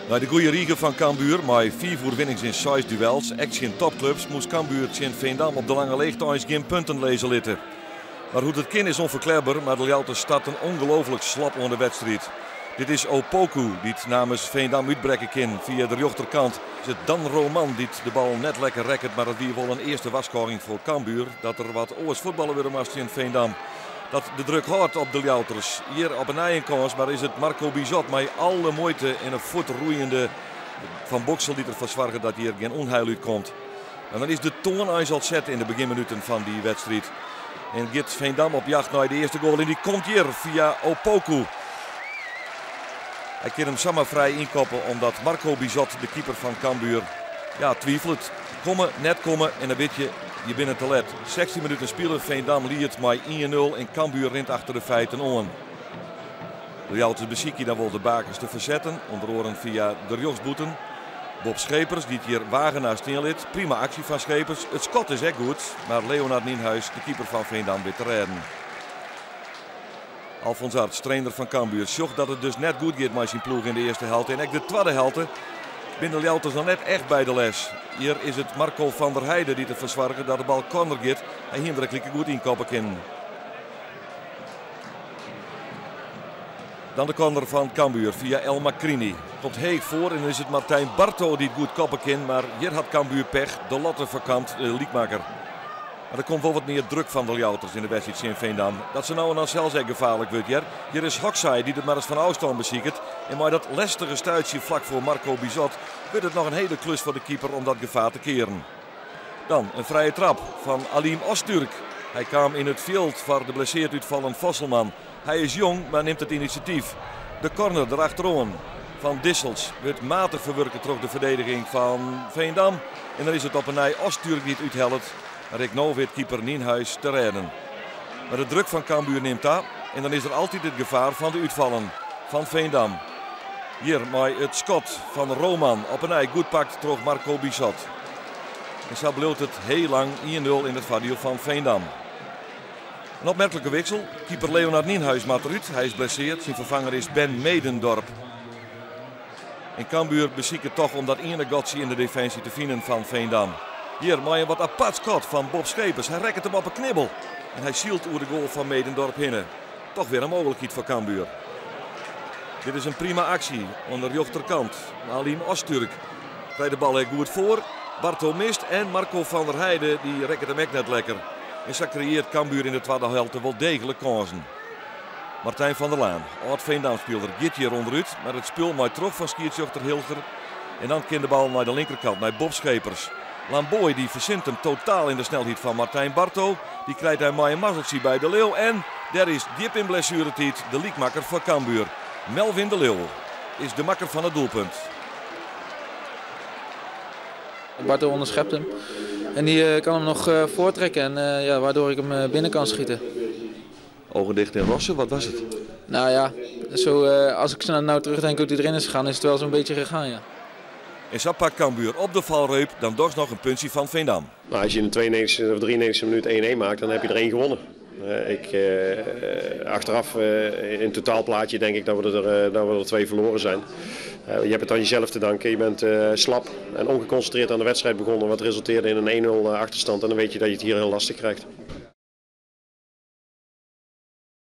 Nei de goede rige fan Cambuur, mei fiif oerwinnings yn seis duels, ek tsjin topklups, moast Cambuur tsjin Veendam op de lange leechte eins gjin punten lizze litte. Mar hoe't it kin is ûnferklearber, mar de Ljouwerters starten ongelooflik slap oan de wedstriid. Dit is Opoku dy't namens Veendam útbrekke kin fia de rjochterkant. Is it Dan Roman dy't de bal net lekker rekket, mar it wie wol in earste warskôging foar Cambuur dat der wat oars fuotballe wurde moast tsjin Veendam. Dat de druk hâldt op de Ljouwerters. Hjir op 'e nij in kâns, mar is it Marco Bizot mei alle muoite en in fuortroeiende Van Boxel dy't derfoar soarget dat hjir gjin ûnheil útkomt. En dan is de toan eins al set yn de begjinminuten fan dy wedstriid. En giet Veendam op jacht nei de earste goal en dy komt hjir fia Opoku. Hy kin him samar frij ynkoppe omdat Marco Bizot, de keeper fan Cambuur, ja, twivelet. Komme, net komme en dan wit je, je binne te let. 16 minuten spile, Veendam liedt mei 1-0 en Cambuur rint achter de feiten oan. De Ljouwerters besykje dan wol de bakens te fersetten, ûnder oaren fia de rjochtsbûten. Bob Schepers, dy't hjir Wagenaar stean lit. Prima aksje fan Schepers. It skot is ek goed, mar Leonard Nienhuis, de keeper fan Veendam, wit te rêden. Alfons Arts, trainer fan Cambuur, sjocht dat it dus net goed giet mei syn ploech yn de earste helte. En ek de twadde helte binne de Ljouwerters noch net echt by de les. Hjir is it Marco van der Heide dy't derfoar soarget dat de bal corner giet. Hy hie him der ek like goed ynkoppe kinnen. Dan de corner fan Cambuur fia El Makrini. Komt heech foar en dan is it Martijn Barto dy't goed koppe kin, mar hjir hat Cambuur pech. De Lotte foarkamt de lykmakker. Mar der komt wol wat mear druk fan de Ljouwerters yn de wedstriid tsjin Veendam. Dat se no en dan sels ek gefaarlik wurdt hear. Hjir is Hoksij dy't it mar ris fan ôfstân besiket. En mei dat lestige stuitsje flak foar Marco Bizot wurdt it noch in hele klus foar de keeper om dat gefaar te kearen. Dan in frije trap fan Alim Öztürk. Hy kaam yn it fjild foar de blesseard útfallen Vosselman. Hy is jong, mar nimt it inisjatyf. De corner derachteroan fan Dissels wurdt matich ferwurke troch de ferdediging fan Veendam. En dan is it op 'e nij Öztürk dy't úthellet. Mar ek no wit keeper Nienhuis te rêden. Mar de druk fan Cambuur nimt ta en dan is der altyd it gefaar fan de útfallen fan Veendam. Hjir mei it skot fan Roman op 'e nij goed pakt troch Marco Bizot. En sa bliuwt it heel lang 1-0 yn it foardiel fan Veendam. In opmerklike wiksel. Keeper Leonard Nienhuis moat derút. Hy is blesseard. Syn ferfanger is Ben Medendorp. En Cambuur besiket toch om dat iene gatsje yn de definsje te finen fan Veendam. Hjir mei in wat apart skot fan Bob Schepers. Hy rekket him op 'e knibbel en hy sylt oer de goal fan Medendorp hinne. Toch wer in mooglikheid foar Cambuur. Dit is in prima aksje oan de rjochterkant. Alim Öztürk krijt de bal ek goed foar. Barto mist en Marco van der Heide dy rekket him ek net lekker. En sa kreëart Cambuur yn de twadde helte wol deeglik kânsen. Martijn van der Laan, âld-Veendamspiler, giet hjir ûnderút, mar it spul mei troch fan skiedsrjochter Hilger. En dan kin de bal nei de linkerkant, nei Bob Schepers. Lamboy dy fersint him totaal yn de snelheid fan Martijn Barto. Dy krijt hy mei in mazzeltsje by de Leeuw. En dêr is djip yn blessueretiid de lykmakker foar Cambuur. Melvin de Leeuw is de makker fan it doelpunt. Barto onderschept hem. En die kan hem nog voortrekken en ja, waardoor ik hem binnen kan schieten. Ogen dicht en rossen, wat was it? Nou ja, zo, als ik nou terugdenk hoe hij erin is gegaan, is het wel zo'n beetje gegaan, ja. En sa pakt Cambuur op de valreep dan dochs noch in puntsje fan Veendam. Nou, als je in de 92e of 93e minuut 1-1 maakt, dan heb je er één gewonnen. Ik, achteraf in het totaalplaatje denk ik dat we er twee verloren zijn. Je hebt het aan jezelf te danken. Je bent slap en ongeconcentreerd aan de wedstrijd begonnen, wat resulteerde in een 1-0 achterstand. En dan weet je dat je het hier heel lastig krijgt.